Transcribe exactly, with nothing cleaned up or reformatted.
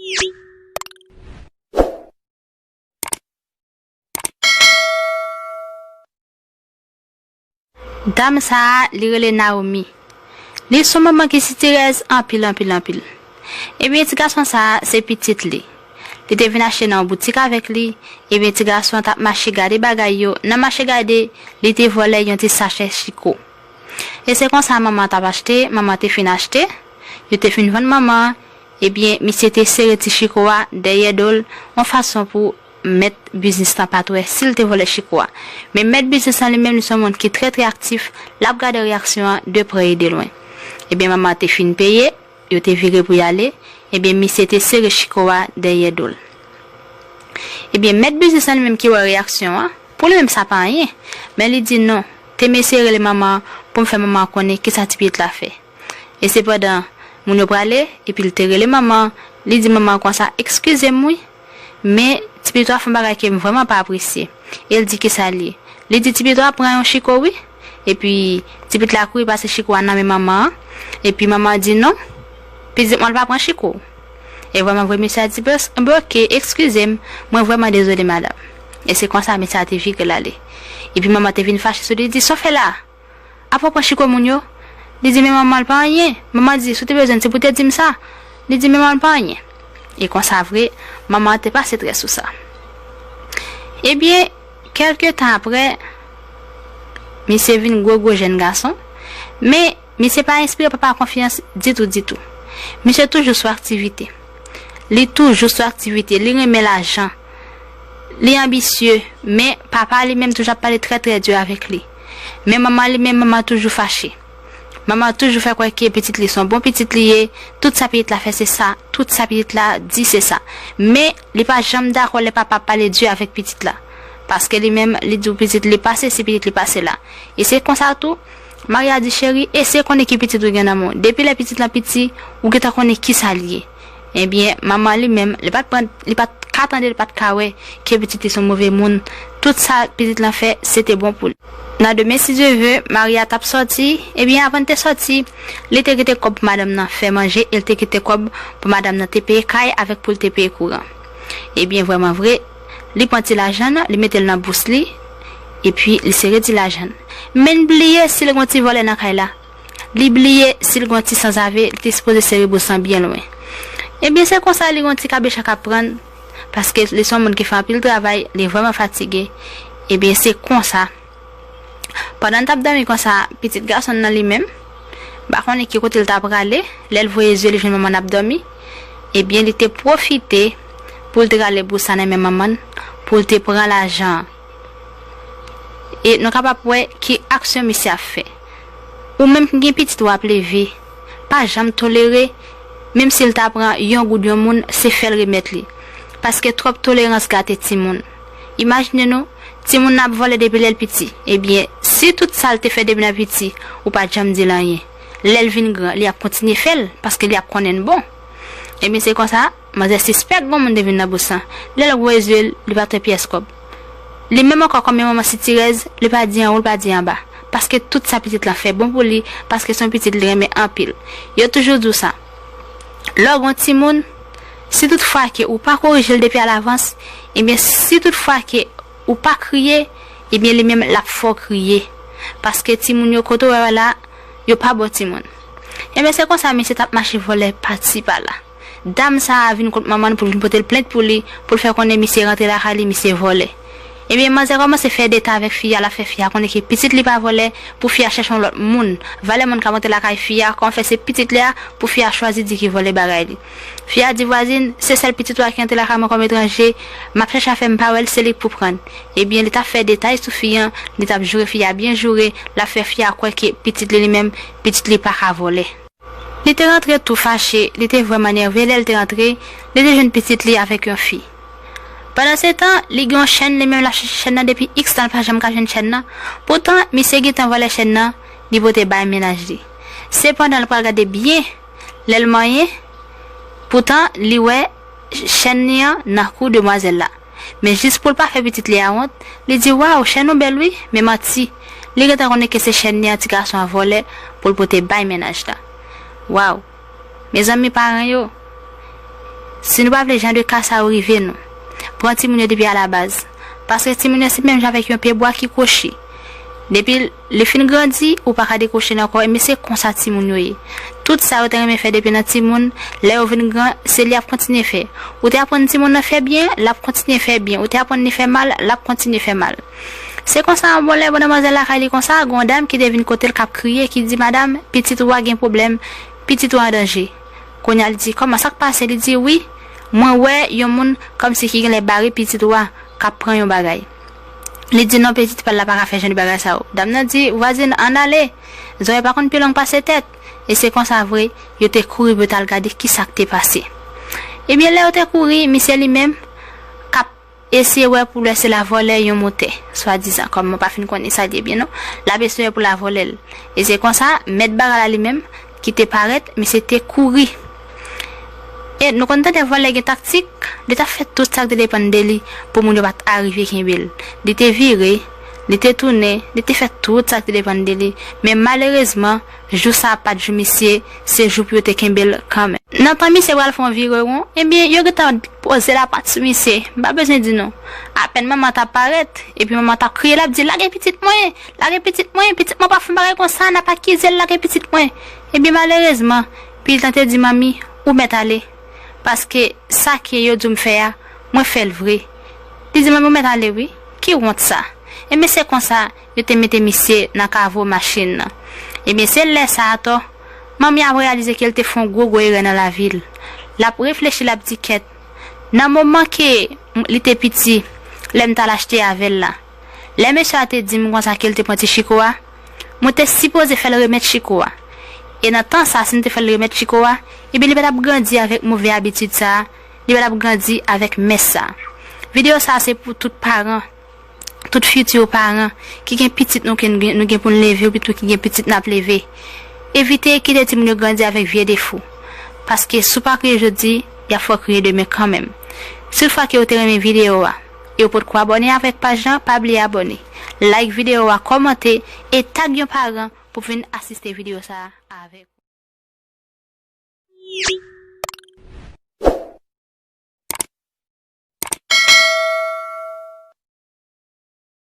Dam sa a, li rele Naomi. Li se yon manman ki sitirèz anpil, anpil, anpil. Ebyen, ti gason sa a, se pitit li. Li te vin achte nan yon boutik avèk li. Ebyen, ti gason an t ap mache gade bagay yo. Nan mache gade, li te vòlè yon ti sachè chiko. E se konsa manman an t ap achte, manman an te fin achte, yo te fin vann manman an. Ebyen, misye te sere ti chiko a dèyè do l, yon fason pou mèt biznis lan pa t wè si l te vòlè chiko a. Men mèt biznis lan li menm, li se yon moun ki trè, trè aktif, l ap gade reyaksyon an de prè e de lwen. Ebyen, manman an te fin peye, yo te vire pou y ale, ebyen, misye te sere chiko a dèyè do l. Ebyen, mèt biznis lan li menm ki wè reyaksyon an, pou li menm sa pa anyen. Men li di non, te m eseye rele manman an pou m fè manman an konnen kisa ti pitit la fè. E sepandan, moun yo prale, epi l te rele manman an, li di manman an konsa, "Ekskize m wi, men ti pitit ou a fè yon bagay ke m vrèman pa apresye." E l di kisa l ye. Li di ti pitit ou a pran yon chiko wi, epi ti pitit la kouri pase chiko a nan men manman an, epi manman an di non, pitit mwen pa pran chiko. E vrèman vre, misye a di, "Bes-, ben, oke, ekskize m, mwen vrèman dezole, madanm." E se konsa misye a te vire l ale. Epi manman te vin fache sou li, di, "Sa w fè la? Apa w pran chiko moun yo?" Li di, "Men manman, l pa anyen." Manman di, "Si w te bezwen, se pou w te di m sa." Li di, "Men manman, l pa anyen." E konsa vre, manman an te pase trè sou sa. Ebyen, kèlke tan apre, misye vin gwo, gwo jèn gason, men misye pa enspire papa a konfyans ditou, ditou. Misye toujou sou aktivite. Li toujou sou aktivite, li renmen lajan. Li anbisye, men papa li menm toujou ap pale trè, trè di avèk li. Men manman li menm, manman toujou fache. Manman toujou fè kwè ke pitit li se yon bon pitit li ye, tout sa pitit la fè se sa, tout sa pitit la di se sa. Men li pa janm dakò lè papa ap pale di avèk pitit la. Paske li menm, li di w pitit li pa sesi, pitit li pa sela. E se konsa tou, Maria di, "Cheri, eseye konnen ki pitit ou gen nan men w. Depi lè pitit lan piti, ou gentan konnen kisa l ye." Ebyen, manman li menm, li pa t pran, li pa t ka tande, li pa t ka wè ke pitit li se yon move moun. Tout sa pitit lan fè, se te bon pou li. Nan demen, si Dye ve, Maria t ap sòti. Ebyen, avan l te sòti, li te kite kòb pou madanm nan fè manje, e l te kite kòb pou madanm nan te peye kay avèk pou l te peye kouran. Ebyen, vrèman vre, li pran ti lajan nan, li mete l nan bous li, epi li sere ti lajan nan. Men l bliye si l gen yon ti vòlè nan kay la. Li bliye si l gen yon ti sanzave, li te sipoze sere bous lan byen lwen. Ebyen, se konsa li gen yon ti kabecha k ap pran l, paske li se yon moun ki fè anpil travay, li vrèman fatige. Ebyen, se konsa. Pandan l t ap dòmi konsa, pitit gason l nan li menm, m pa konnen ki kote l t ap prale, lè l voye zye li jwenn manman l ap dòmi, ebyen, li te pwofite pou l te rale bous la nan men manman l, pou l te pran lajan an. E nou kapab wè ki aksyon misye ap fè. Ou menm ki gen pitit ou ap leve, pa janm tolere, menm si l ta pran yon goud yon moun, se fè l remèt li. Paske twòp tolerans gate timoun. Imajine nou, timoun nan ap vòlè depi lè l piti. Ebyen, si tout sa l te fè depi nan piti, ou pa t janm di l anyen. Lè l vin gran, li ap kontinye fè l, paske li ap konnen l bon. Ebyen, se konsa, manzè sispèk gon moun te vin nan bous lan. Lè l voye zye l, li pa t wè pyès kòb. Li menm ankò kòm yon manman sitirèz, li pa di anwo, li pa di anba. Paske tout sa pitit lan fè bon pou li, paske se yon pitit li renmen anpil. Yo toujou di w sa. Lè w gen yon timoun, si tout fwa ke ou pa korije l depi alavans, ebyen, si tout fwa ke ou pa kriye, ebyen, li menm l ap fè w kriye. Paske timoun yo, kote w wè yo la, yo pa bon timoun. Ebyen, se konsa misye t ap mache vòlè pati pa la. Dam sa a vin kot manman l pou l vin pote l plent pou li, pou l fè konnen misye rantre lakay li, misye vòlè. Ebyen, manzè kòmanse fè deta avèk fi a, l ap fè fi a konnen ke pitit li pa vòlè, pou fi a chèche yon lòt moun. Valè moun k ap rantre lakay fi a, kòman fè se pitit li a, pou fi a chwazi di ki vòlè bagay li. Fi a di vwazin, "Se sèl pitit ou a ki rantre lakay mwen kòm etranje, m ap chèche afè m pa wè l, se li k pou pran l." Ebyen, li t ap fè detay sou fi a, li t ap joure fi a byen joure, l ap fè fi a kwè ke pitit li li menm, pitit li pa ka vòlè. Li te rantre tou fache, li te vrèman nève lè l te rantre, li te jwenn pitit li avèk yon fi. Pandansetan, li gen yon chèn, li menm l ap chèche chèn nan depi iks tan, l pa janm ka jwenn chèn nan. Poutan, misye gentan vòlè chèn nan, li pote bay mennaj li. Sepandan, l pral gade byen, lè l manyen, poutan, li wè chèn li an nan kou demwazèl la. Men jis pou l pa fè pitit li a wont, li di, "Waw, chèn ou bèl wi, men manti." Li gentan konnen ke se chèn li an ti gason an vòlè pou l pote bay mennaj la. Waw! Mezanmi, paran yo, Si nou pa vle jan de ka sa yo rive nou, pran timoun yo depi alabaz. Paske timoun yo se menm jan avèk yon pye bwa ki kwochi. Depi li fin grandi, ou pa ka dekwoche l ankò, men se konsa timoun yo ye. Tout sa yo te renmen fè depi nan timoun, lè yo vin gran, se li y ap kontinye fè. Ou te aprann timoun nan fè byen, l ap kontinye fè byen. Ou te aprann li fè mal, l ap kontinye fè mal. Se konsa, yon bon lè, pandan manzè lakay li konsa, gen yon dam ki te vin kote l k ap kriye, ki di, "Madanm, pitit ou a gen pwoblèm, pitit ou an danje." Kounye a, li di, "Kòman, sa k pase?" Li di, "Wi, mwen wè yon moun kòmsi ki genlè bare pitit ou a, k ap pran yon bagay." Li di, "Non, pitit pa l la pa ka fè jan de bagay sa yo." Dam nan di, "Vwazin, ann ale. Zòrèy pa konn pi long pase tèt." E se konsa vre, yo te kouri pou yo t al gade ki sa k te pase. Ebyen, lè yo te kouri, misye li menm, k ap eseye wè pou l wè si l a vòlè yon motè, swadizan, kòm mwen pa fin konnen sa l ye byen non, l ap eseye wè pou l a vòlè l. E se konsa, mèt bagay la li menm, ki te parèt, misye te kouri. E nou konn tande vòlè gen taktik, li t ap fè tout sa k te depann de li pou moun yo pa t arive kenbe l. Li te vire, li te tounen, li te fè tout sa k te depann de li. Men malerezman, jou sa a pa t jou misye, se jou pou yo te kenbe l kanmenm. Nan tan misye pral fè yon virewon, ebyen, yo gentan poze lapat sou misye. M pa bezwen di nou. Apèn manman t ap parèt, epi manman t ap kriye, l ap di, "Lage pitit mwen! Lage pitit mwen! Pitit mwen pa fè yon bagay konsa, n ap akize l, lage pitit mwen!" Ebyen, malerezman, pitit lan te di, "Manmi, ou mèt ale. Paske sa ke yo di w m fè a, mwen fè l vre." Li di, "Manmi, ou mèt ale wi. Ki wont sa?" Ebyen, se konsa, yo te mete misye nan kavo machin nan. Ebyen, se lè sa a atò, manmi ap reyalize ke l te fè yon gwo, gwo erè nan lavi l. L ap reflechi, l ap di, "Kèt, nan moman ke m- li te piti, lè m t al achte avè l la, lè mesye a te di m konsa ke l te pran ti chiko a, mwen te sipoze fè l remèt chiko a. E nan tan sa, si m te fè l remèt chiko a, ebyen, li pa t ap grandi avèk move abitid sa a, li pa t ap grandi avèk mès sa a." Videyo sa a se pou tout paran, tout fiti paran ki gen pitit nou ke nou gen, nou gen pou n leve, oubyen tou ki gen pitit n ap leve. Evite kite timoun yo grandi avèk vye defo. Paske si w pa kriye jodi, y ap fè w kriye demen kanmenm. Si toutfwa ke w te renmen videyo a, e w potko abòne avèk paj lan, pa bliye abòne, like videyo a, kòmante, e tag yon paran pou vin asiste videyo sa a avèk ou.